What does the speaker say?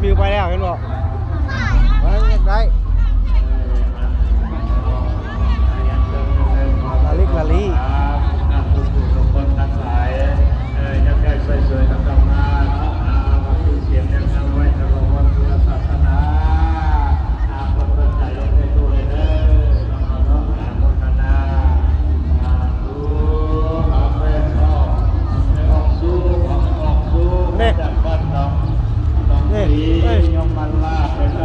ວິວໄປແລ້ວເຫັນບໍ່? ໄດ້ ຢາກໄດ້ ລາລິກລາລີ ທຸກຄົນທັງຫຼາຍ ເອີ ຍັງໄດ້ຊ່ວຍໆກັນເຂົ້າມາເນາະ ອ່າ ວ່າຄືສຽງຍັງນຳໄວ້ຕະຫຼອດວັນພຸດທະສາສະໜາ ອ່າ ເພິ່ນເປີດໃຈລົງໃນຕູ້ເລີຍເດີ ເນາະ ເນາະ ອະນຸໂມທະນາ ສາທຸ ອາເມນ ເນາະ ອອກສູ່ ອອກສູ່ ເດ້ ຈາກບ້ານໜອງ ໜອງເດ້ ສີ ເດ້ ຍົມມະລາດ ເປັນ